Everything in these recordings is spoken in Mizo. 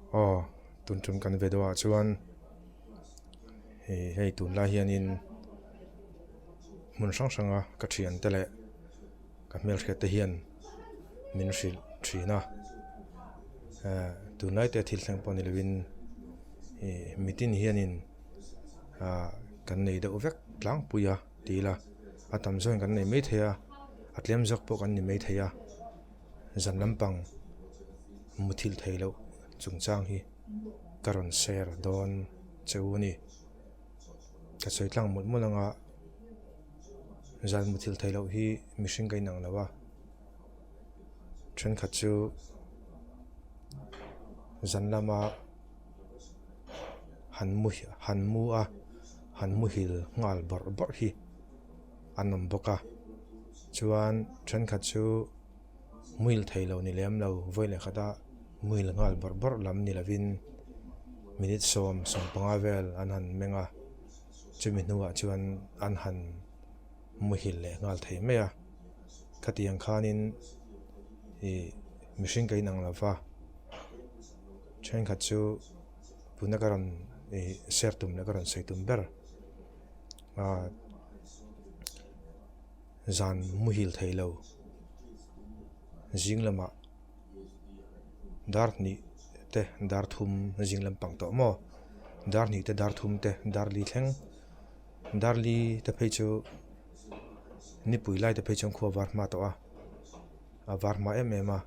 Aw tun tum kan video ah chuan hei hei tunlai hianin hmun hrang hranga ka thiante leh ka hmelhriat te hian min hrilh thin a eh tunlai te thil thleng pawh ni lovin ih mitin hianin ah kan nei deuh vek tlangpui a ti ila a tam zawngin kan nei maithei a a tlem zawk pawh kan ni maithei a zan lampang muthilh theih loh chungchang hi ka rawn share dawn che u a ni ka sawi tlang mawlh mawlh anga zan muthilh theih loh hi mihring ka inang lo a thenkhat chu zan lama han mu han mu a han muhil nghal bawrh bawrh hi an awm bawk a chuan thenkhat chu muhil thei lo ni lem lo vawi leh khata muhil nghal bawrh bawrh lam ni lovin minute 10-15 vel an han meng a chumi hnuah chuan an han muhil leh nghal thei mai a khatiang khanin ih mihring ka inang lo va thenkhat chu tuna ka rawn ih share tum leh ka rawn sawi tum ber ah zan muhil thei lo zing lamah dar hnih te dar thum zing lampang tawh maw dar hnih te dar thum te dar li thleng dar li te phei chu nipui lai te phei chuan khua var hma tawh a a var hma em em a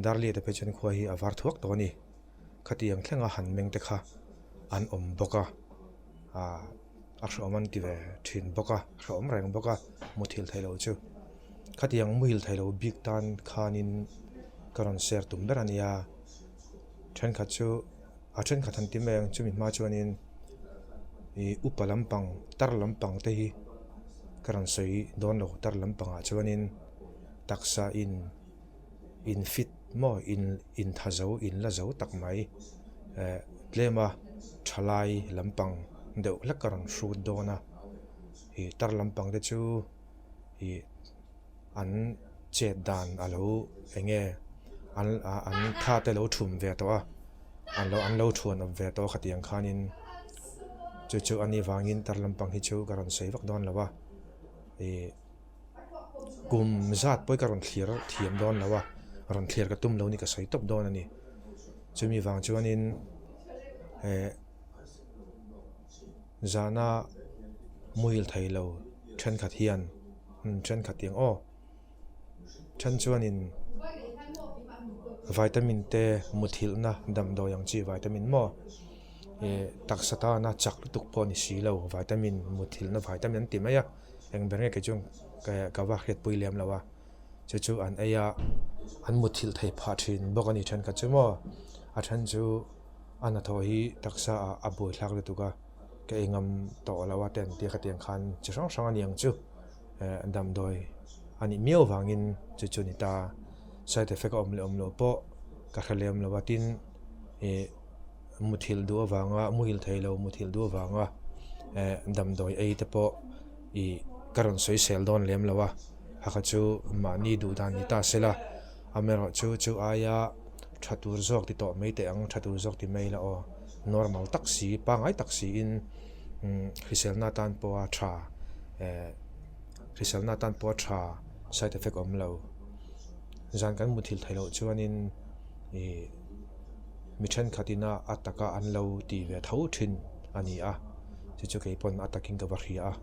dar li te phei chuan khua hi a var thuak tawh a ni khatiang thlenga han meng te kha an awm bawk a ah a hreawm an ti ve thin bawk a hreawm reng bawk a muthilh theih loh chu khatiang muhil theih loh bik tan khanin ka rawn share tum ber a nia thenkhat chu a thenkhat han ti mai ang chumi hma chuanin ih upa lampang tar lampang te hi ka rawn sawi dawn lo tar lampangah chuanin taksa in in fit maw in intha zo in la zo tak mai eh tlem a thalai lampang deuh hlek a rawn hrut dawn a ih tar lampang te chu ih an chet dan a lo eng nge an ah an tha te lo thum ve tawh a an lo an lo thuan awm ve tawh a khatiang khanin chu chu a nih vangin tar lampang hi chu ka rawn sawi vak dawn lo a ih. Kum zat pawh hi ka rawn thlir thiam dawn lo a, rawn thlir ka tum lo ni ka sawi tawp dawn a ni. Chumi vang chuanin eh zana muhil thei lo thenkhat hian thenkhat tiang aw then chuanin vitamin te muthilhna damdawi ang chi vitamin maw eh taksa tana chak lutuk pawh ni si lo vitamin muthilhna vitamin an ti mai a. Eng ber nge kei chuan ka va hriatpui lem lo a, chu chu an ei a, an muthilh theih phah thin bawk a ni thenkhat chu maw, a then chu a hnathawh hi taksa ah a buaithlak lutuk a, ka ei ngam tawh lo a te an tia khatiang khan chi hrang hrang a ni ang chu, eh damdawi a nih miau vangin chu chu a ni ta, side effect a awm leh awm loh pawh ka hre lem lo a tin ih. Muthilh duh avanga muhil thei lo muthilh duh avanga eh damdawi ei te pawh ih ka rawn sawi sel dawn lem lo a hakha chu mahni duh dan ni ta se la amaherawh chu chu aia tha tur zawk ti tawh mai teh ang tha tur zawk ti mai la aw normal tak si pangngai tak siin umm hriselna atan pawha tha eh hriselna atan pawha tha side effect awm lo zan kan muthilh theih loh chuanin ih. Mi thenkhatin a a taka an lo ti ve tho thin a ni a, chu chu kei pawn a takin ka va hria a,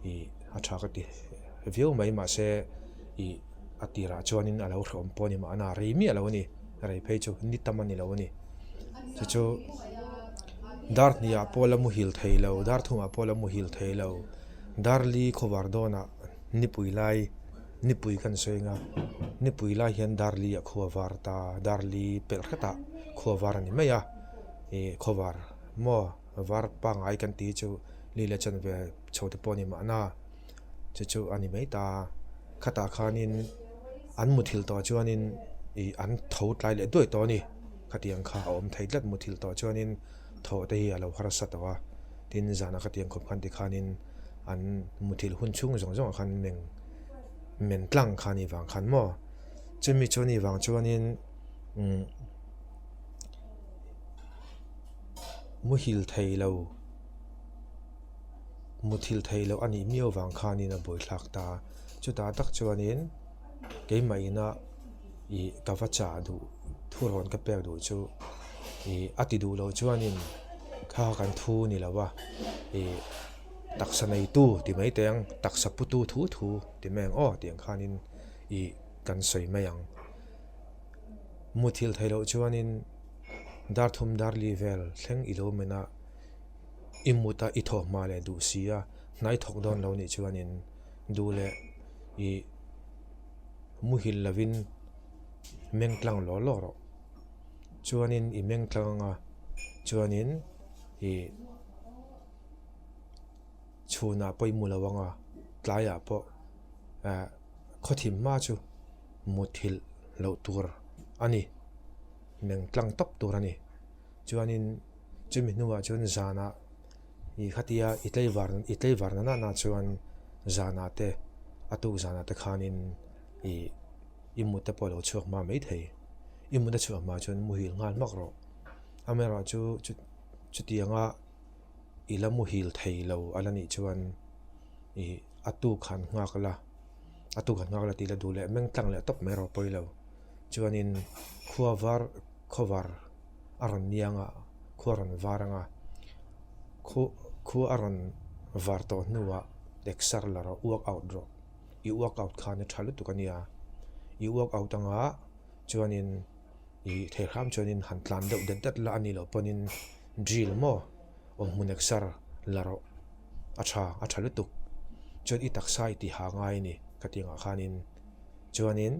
ih a tha ka ti viau mai mahse ih a tirah chuanin a lo hrehawm pawh a ni mahna rei miah lo a ni, rei phei chu ni tam a ni lo a ni, chu chu dar hnih ah pawh la muhil thei lo dar thumah pawh la muhil thei lo dar li khawvar dawnah nipui lai. Nipui kan sawi ang a, nipui lai hian Darli ah khua var ta, Darli pelh hretah khua var a ni mai a, ih khawvar maw var pangngai kan tih chu li leh chanve chho te pawh a ni mahna chu chu a ni mai ta, khatah khanin an muthilh tawh chuanin ih an tho tlai leh duai tawh a ni, khatiang kha a awm thei tlat muthilh tawh chuanin thaw te hi a lo harsa tawh a, tin zanah khatiang khawp khan tikhanin. An muthilh hun chhung zawng zawngah khan meng men tlang kha a nih vang khan maw chumi chu a nih vang chuanin umm Muhil thei lo, muthilh thei lo a nih miau vang khanin a buaithlak ta. Chutah tak chuanin keimah ina ih ka va chah duh thurawn ka pek duh chu ih a ti duh loh chuanin kha kan thu ni lo a ih taksa neitu ti mai teh ang taksa putu thu thu ti mai ang aw tih ang khanin ih kan sawi mai ang. Muthilh theih loh chuanin dar thum dar li vel thleng i lo men a, i mut a i thawh hma leh duh si a, hnai thawk dawn lo nih chuanin duh leh ih muhil lovin meng tlang law law rawh. Chuanin i meng tlang anga chuanin ih chhunah pawh i mu lo anga tlaiah pawh eh khawthim hma chu muthilh loh tur a ni meng tlang tawp tur a ni chuanin chumi hnuah chuan zanah ih khatia i tlaivar i tlaivar na nana chuan zanah te a tuk zanah te khanin ih i mut te pawh a lo chhuak hma maithei i mut a chhuah hma chuan muhil nghal hmak rawh amaherawhchu chu chutianga i la muhil thei lo a la nih chuan ih a tuk han nghak la a tuk han nghak la tih la duh leh meng tlang leh tawp mai erawh pawi lo chuanin khua var khawvar a rawn niang a khua rawn var ang a khu khua a rawn var tawh hnuah exer la rawh work out rawh i work out khan a tha lutuk a nia i work out anga chuanin ih thei hram chuanin han tlan deuh det det la a nih loh pawhin drill maw awm hmun exer la rawh a tha a tha lutuk chuan i taksa i tih ha ngai a ni ka tih angah khanin chuanin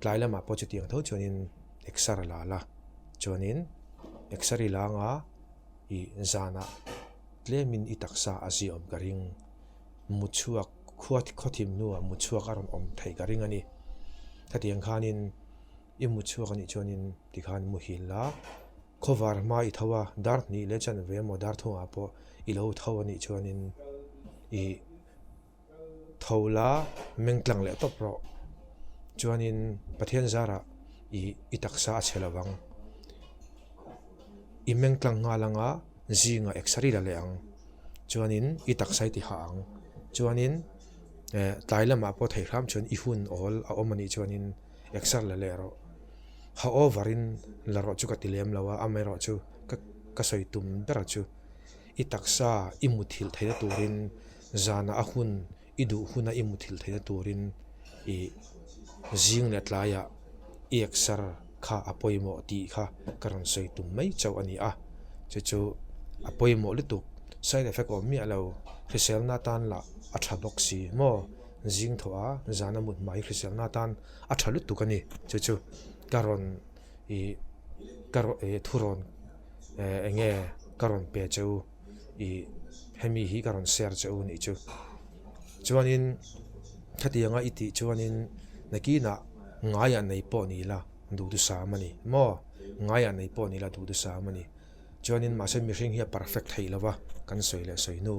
tlai lamah pawh chutiang tho chuanin exer la la chuanin exer i la anga ih zanah tlemin i taksa a ziahawm ka ring mutchhuak khua khawthim hnuah mutchhuak a rawn awm theih ka ring a ni hetiang khanin i mutchhuak anih chuanin tikhan muhil la. Khawvar hma i tho a, dar hnih leh chanve emaw dar thungah pawh i lo tho anih chuanin i tho la meng tlang leh tawp rawh. Chuanin Pathian zarah i i taksa a chhe lo vang. I meng tlang nghal anga zingah x-ray la leh ang. Chuanin i taksa i ti hah ang. Chuanin eh tlai lamah pawh thei hram chuan i hun awl a awm anih chuanin. Exer la leh rawh. Ha over in la rawh chu ka ti lem lo a, amaherawh chu ka ka sawi tum ber chu i taksa i muthilh theihna turin zanah a hun i duh huna i muthilh theihna turin i zing leh tlaiah i exer kha a pawimawh tih kha ka rawn sawi tum mai chauh a ni a, chu chu a pawimawh lutuk side effect awm miah lo hriselna atan lah a tha bawk si maw. Zing thawh a, zan a mut hma hi hriselna atan a tha lutuk a ni. Chu chu ka rawn ih ka rawn ih thu rawn eh eng nge ka rawn pe che u ih hemi hi ka rawn share che u nih chu. Chuanin khatianga i tih chuanin nakinah ngaiah nei pawh ni ila duhthusam a ni maw? Ngaiah nei pawh ni ila duhthusam a ni. Chuanin mahse mihring hi a perfect thei lo va, kan sawi leh sawi hnu,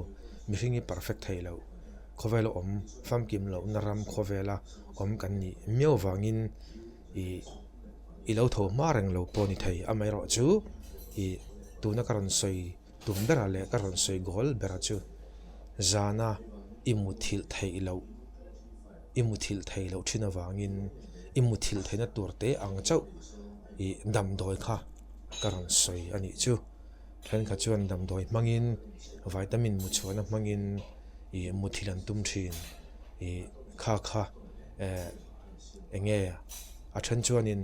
mihring hi perfect thei lo, khawvela awm famkim lohna ram khawvela awm kan nih miau vangin ih i lo tho hma reng lo pawh a ni thei. Amaherawh chu ih tuna ka rawn sawi tum berah leh ka rawn sawi goal berah chu zana i muthilh theih loh. I muthilh thei loh thin avangin i muthilh theihna tur te ang chauh ih damdawi kha ka rawn sawi a nih chu. Thenkhat chuan damdawi hmangin vitamin mu chhuahna hmangin ih muthilh an tum thin ih kha kha eh eng nge a then chuanin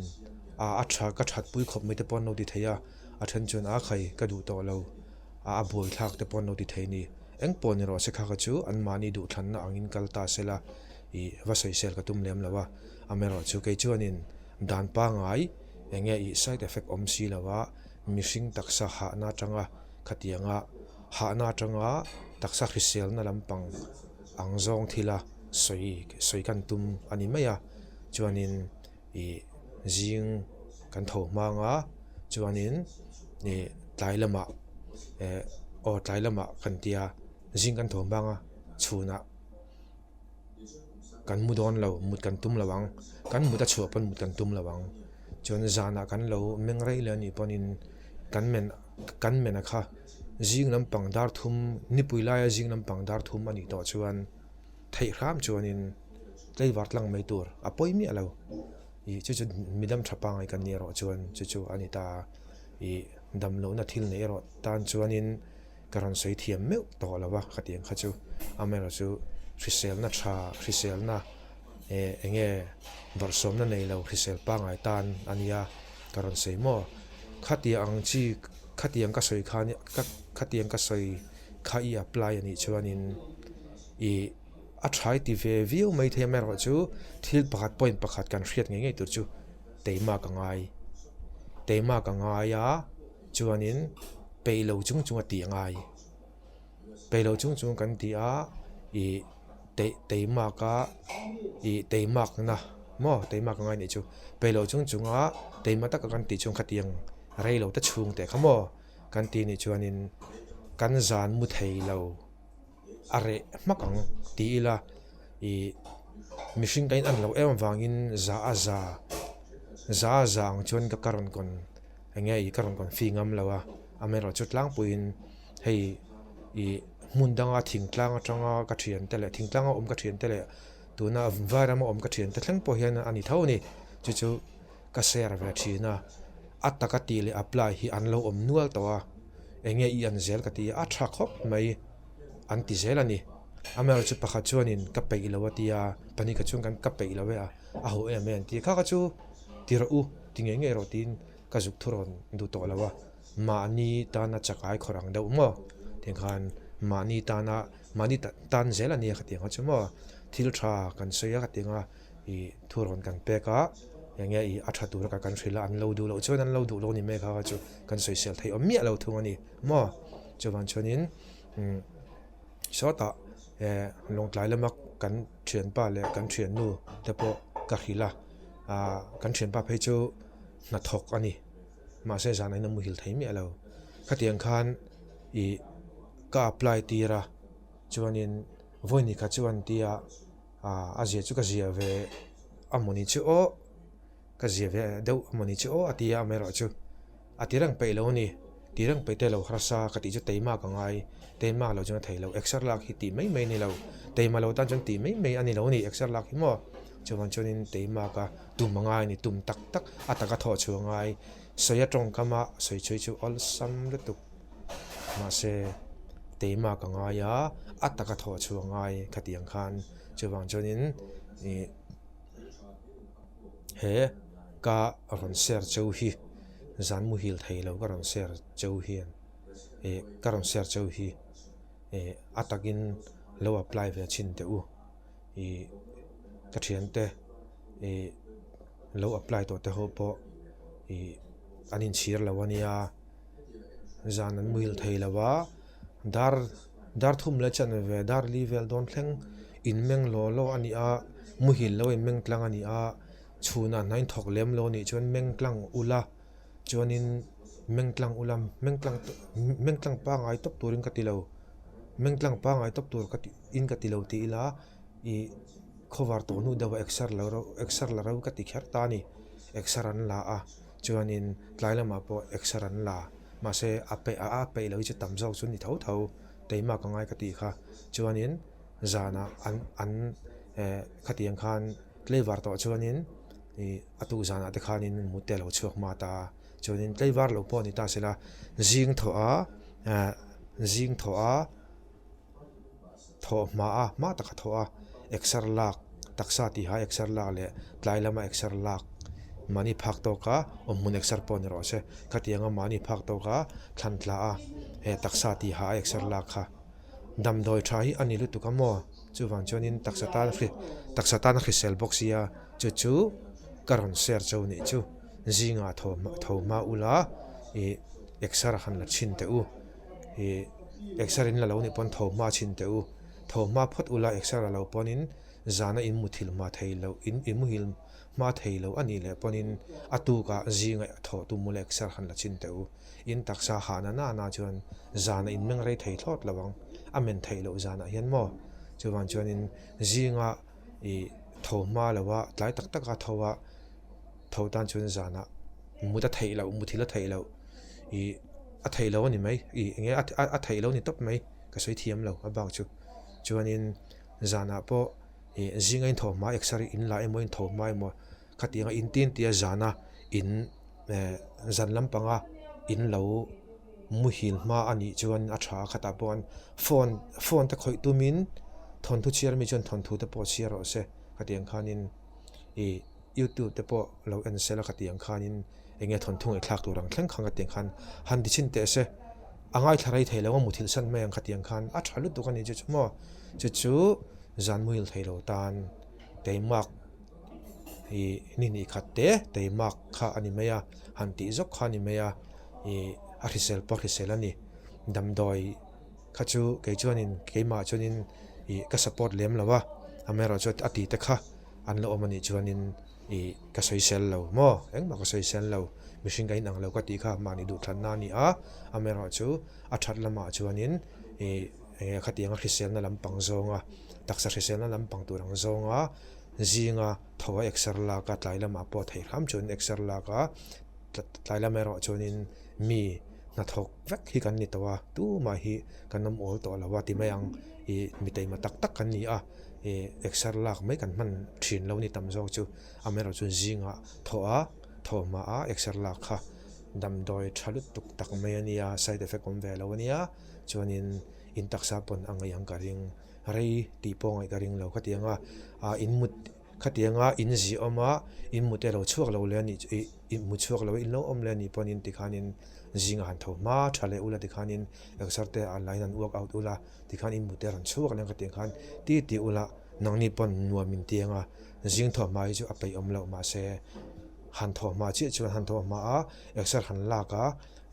a a tha ka that pui khawp mai te pawh an lo ti thei a a then chuan a khai ka duh tawh lo a a buaithlak te pawh an lo ti thei a ni. Eng pawh ni rawh se kha kha chu anmahni duhthlanna angin kal ta se la ih va sawisel ka tum lem lo a, amaherawhchu kei chuanin dan pangngai eng nge ih side effect awm si lo a, mihring taksa hahna atanga khatianga hahna atanga taksa hriselna lampang ang zawng thila sawi sawi kan tum a ni mai a, chuanin ih zing kan tho hmang a chuanin ih tlai lamah eh aw tlai lamah kan tia zing kan tho hmang a chhunah kan mu dawn lo mut kan tum lo ang kan mut a chhuah pawn mut kan tum lo ang chuan zanah kan lo meng rei leh anih pawhin kan men kan men a kha. Zing lampang dar thum, nipui laia zing lampang dar thum a nih tawh chuan theih hram chuanin tlaivar tlang mai tur a pawi miah lo. Ih chu chu midam tha pangai kan nih erawh chuan chu chu a ni ta a. Ih damlohna thil neih erawh tan chuanin ka rawn sawi thiam meuh tawh lo a khatiang kha chu. Amaherawhchu hriselna tha hriselna eh eng nge bawrhsawmna nei lo hrisel pangai tan a nia ka rawn sawi maw. Khatiang ang chi khatiang ka sawi khan khatiang ka sawi kha i apply a nih chuanin ih a tha i ti ve viau mai thei amaherawhchu thil pakhat point pakhat kan hriat ngei ngei tur chu teima ka ngai teima ka ngai a chuanin peih lo chung chung a tih a ngai peih lo chung chung kan ti a ih tei teimak a ih teimak na maw teimak a ngai nih chu peih lo chung chung a teima taka kan tih chuan khatiang rei lo te chhung teh kha maw kan tih nih chuanin kan zan mu thei lo. A reh hmak ang ti ila ih mihring ka in an loh em avangin za a za za a za ang chuan ka ka rawn kawn eng nge ih ka rawn kawn fee ngam lo a amaherawhchu tlangpuiin hei ih hmun danga thingtlang atanga ka thiante leh thingtlanga awm ka thiante leh tuna vairama awm ka thiante thleng pawh hian a ni tho a ni chu chu ka share ve thin a a taka tih leh apply hi an lo awm nual tawh a. Eng nge i an zel ka ti a, a tha khawp mai an ti zel a ni. Amaherawhchu pakhat chuanin ka peih lo a ti a, pahnih khat chuan kan ka peih lo e a, a ho em em an ti a. Kha kha chu ti rawh u, ti ngei ngei rawh tiin ka zuk thu rawn duh tawh lo a, mahni tana chakai khawrh ang deuh maw tiang khan mahni tana mahni tan zel a nia khatiang kha chu maw thil tha kan sawi a khatiang a. Ih thu rawn kan pek a, eng nge ih a tha tur a kan hrilh a, an lo duh loh chuan an lo duh lo ni mai kha kha chu kan sawisel theih awm miah lo thung a ni maw. Chuvang chuanin umm sawtah eh lawngtlai lama kan thianpa leh kan thiannu te pawh ka hrilh a, ah kan thianpa phei chu hnathawk a ni mahse zan ain a muhil thei miah lo. Khatiang khan ih ka apply tir a chuanin vawiin kha chuan tia. Ah a zia chu ka zia ve a mawni chu aw ka zia ve deuh a mawni chu aw a ti a amaherawhchu a ti reng peih lo a ni ti reng peih te lo harsa ka tih chu teima ka ngai teima lo chuan a theih loh exer lak hi tih mai mai a ni lo teima lo tan chuan tih mai mai a ni lo a ni exer lak hi maw chuvang chuanin teima ka tum a ngai a ni tum tak tak a taka thawh chhuah a ngai sawi a tawngkam a sawi chhui chu awlsam lutuk. Mahse, teima ka ngai a, a taka thawh chhuah ngai khatiang khan chuvang chuanin ih he ka rawn share cheu hi zan muhil thei lo ka rawn share cheu hian ih ka rawn share cheu hi ih a takin lo apply ve chhin teh u ih ka thiante ih lo apply tawh te ho pawh ih an inchhir lo a nia. Zan an muhil thei lo a, dar dar thum leh chanve dar li vel dawn thleng in meng law law a ni a, muhil lo in meng tlang a ni a, chhunah hna in thawk lem lo nih chuan meng tlang ula chuanin meng tlang ula meng tlang meng tlang pangngai tawp turin ka ti lo meng tlang pangngai tawp tur ka ti in ka ti lo tih ila ih khawvar tawh hnu deuh a exer lo reuh exer la reuh ka ti kher ta a ni exer an la a. Chuanin tlai lamah pawh exer an la, mahse a peih a a peih lo hi chu tam zawk chu ni tho tho, teima ka ngai ka tih kha. Chuanin zanah an an eh khatiang khan tlaivar tawh chuanin ih a tuk zanah te khanin mut te a lo chhuak hma ta a, chuanin tlaivar lo pawh a ni ta sela zing thawh a eh zing thawh a. Thawh hma a, hma taka thawh a, exer lak, taksa tiha exer lak leh tlai lama exer lak mahni phak tawka awmhmun exer pawh ni rawh se. Khatianga mahni phak tawka thlan tla a, he taksa tiha a exer lak kha damdawi tha hi a ni lutuk a maw? Chuvang chuanin taksa tan taksa tan a hrisel bawk sia chu chu ka rawn share chauh nih chu zingah tho hma ula ih exer han la chhin teh u. Ih exer in la lo nih pawn tho hma chhin teh u. Tho hma phawt ula exer la lo pawnin zana in muthilh hma thei loh in in muhil hma thei lo a nih leh pawnin a tukah zinga thawh tum ula exer han la chhin teh u. In taksa hahna nana chuan zana in meng rei thei thlawt lo ang. A men theih loh zanah hian maw? Chuvang chuanin zinga ih tho hma loha tlai tak taka tho a tho tan chuan zanah mut a theih loh muthilh a theih loh ih. A theih lo a ni mai. Ih enge a theih lo ni tawp mai. Ka sawi thiam lo a bak chu. Chuanin zanah pawh ih zinga in tho hma exer in la emaw in tho hma emaw khatianga in tin tia zana in eh zan lampanga in lo muhil hma a nih chuan a tha a khatah pawh phone phone te khawih tumin thawnthu chhiar mi chuan thawnthu te pawh chhiar rawh se khatiang khanin ih youtube te pawh lo en sela khatiang khanin. Enge thawnthu ngaihthlak tur ang thleng khan ka tiang khan han ti chhin teh se, a ngaithla rei thei lo a muthilh san mai ang kha tiang khan a tha lutuk a ni chu chu maw, chu chu zan muhil thei lo tan teimak ih ni hnih khat te teimak kha a ni mai a, han tih zawk kha a ni mai a, ih a hrisel pawh a hrisel a ni, damdawi kha chu kei chuanin keimah chuanin ih ka support lem lo a, amaherawhchu a tih te kha an la awm a nih chuanin. Ih, ka sawisel lo maw? Engmah ka sawisel lo. Mihring ka inang lo ka tih kha mahni duhthlanna a ni a, amaherawhchu a that lamah chuanin ih enge khatianga hriselna lampang zawnga, taksa hriselna lampang tur ang zawnga zinga tho a exer lak a, tlai lamah pawh theih hram chuan exer lak a, tlai lam erawh chuanin mi hnathawk vek hi kan ni tawh a, tumah hi kan awm awl tawh lo a ti mai ang. Ih, mi taima tak tak kan ni a. Ih exer lak mai kan hman thin lo ni tam zawk chu amaherawh chu zingah thawh a thawh hma a exer lak kha damdawi tha lutuk tak mai a nia side effect awm ve lo a nia chuanin in taksa pawn a ngaih ang ka ring rei tih pawh ngaih ka ring lo khatiang a ah in mut khatiang a in zih awm a in mut elo chhuak lo leh a nih chu ih in mu chhuak lo in lo awm leh a nih pawhin tikhanin zingah han tho hma tha leh ula tikhanin exer te a line an work out ula. Tikhan in mute rawn chhuak leng ka tih khan ti ti ula nangni pawn nuam in ti anga zing thawh hma hi chu a peih awm loh mahse han thawh hma chiah chuan han thawh hma a exer han lak a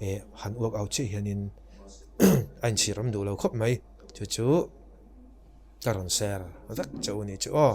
eh han work out chiah hianin a inchhir awm duh lo khawp mai chu chu ka rawn share vek che u ni chu aw.